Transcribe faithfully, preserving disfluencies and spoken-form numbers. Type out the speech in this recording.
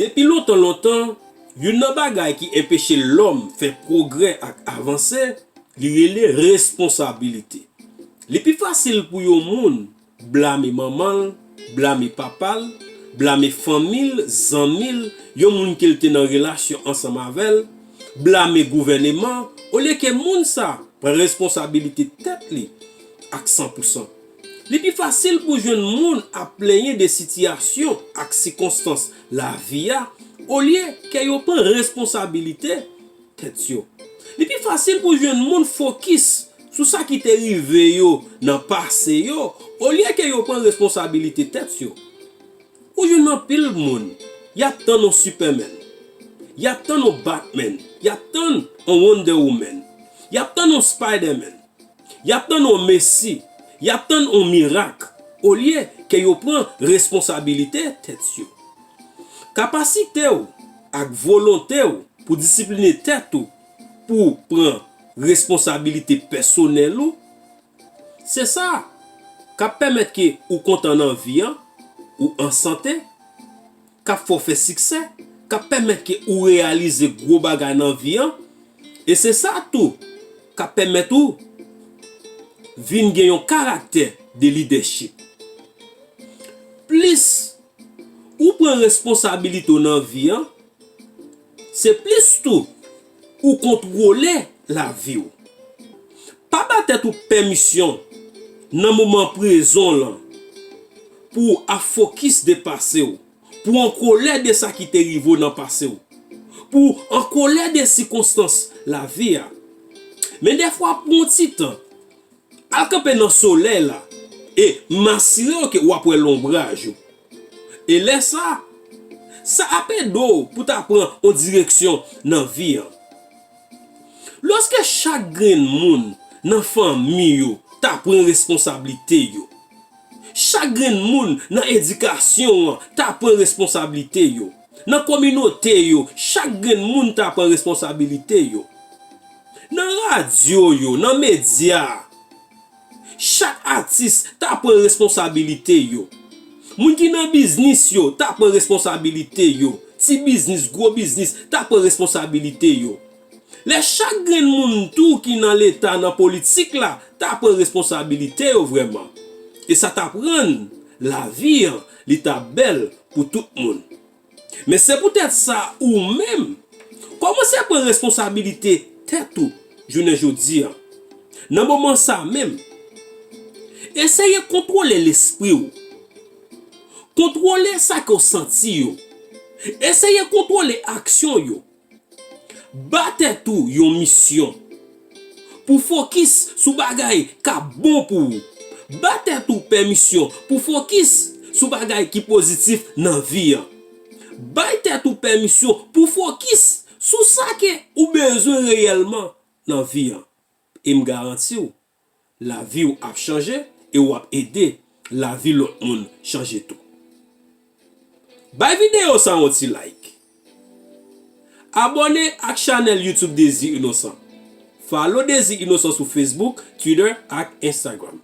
Depi lontan lontan, youn nan bagay ki enpeche lòm fè pwogrè ak avanse, li rele responsabilite. Li pi fasil pou yon moun blame manman l, blame papa l, blame fanmi l, zanmi l, yon moun ke l te nan relasyon ansanm avè l, blame gouvèneman, olye ke moun sa pran responsabilite tèt li ak san pou san. Li pi fasil pou jwenn moun ap plenyen de sitiyasyon ak sikonstans lavi a, olye ke yo pran responsabilite tèt yo. Li pi fasil pou jwenn moun fokis sou sa ki te rive yo nan pase yo, olye ke yo pran responsabilite tèt yo. Ou jwenn anpil moun, y ap tann on Superman, y ap tann on Batman, y ap tann on Wonder Woman, y ap tann on Spider-Man, y ap tann on Messi, y ap tann on mirak, olye ke yo pran responsabilite tèt yo. Kapasite w ak volonte w pou disipline tèt ou, pou pran responsabilite pèsonèl ou, se sa k ap pèmèt ke ou kontan nan vi an, ou an sante, k ap fè w fè siksè, k ap pèmèt ke ou reyalize gwo bagay nan vi an, e se sa tou k ap pèmèt ou vin gen yon karaktè de lidèchip. Plis ou pran responsabilite w nan vi an, se plis tou ou kontwole lavi w. Pa ba tèt ou pèmisyon nan moman prezan w lan pou w ap fokis de pase w, pou w an kolè de sa ki te rive w nan pase w, pou w an kolè de sikonstans lavi a. Men dèfwa, pou yon ti tan, al kanpe nan solèy la e m asire w ke w ap wè lonbraj ou. E lè sa, sa ap ede w pou ta pran yon direksyon nan vi an. Lòske chak grenn moun nan fanmi yo ta pran responsablite yo, chak grenn moun nan edikasyon an ta pran responsablite yo, nan kominote yo, chak grenn moun ta pran responsablite yo, nan radyo yo, nan medya a, chak atis ta pran responsabilite yo. Moun ki nan biznis yo ta pran responsabilite yo. Ti biznis, gwo biznis ta pran responsabilite yo. Lè chak grenn moun tou ki nan Leta, nan politik la, ta pran responsabilite yo vrèman. E sa t ap rann lavi an, li t ap bèl pou tout moun. Men se poutèt sa ou menm, kòmanse pran responsabilite tèt ou jounen jodi a. Nan moman sa menm, eseye kontwole lespri w. Kontwole sa ke w santi yo. Eseye kontwole aksyon yo. Ba tèt ou yon misyon pou fokis sou bagay k ap bon pou ou. Ba tèt ou pèmisyon pou fokis sou bagay ki pozitif nan vi an. Bay tèt ou pèmisyon pou fokis sou sa ke ou bezwen reyèlman nan vi an. E m garanti w, lavi w ap chanje e w ap ede lavi lòt moun chanje tou. Bay videyo sa yon ti like. Abòne ak chanèl YouTube Dezi Inosan. Follow Dezi Inosan sou Facebook, Twitter ak Instagram.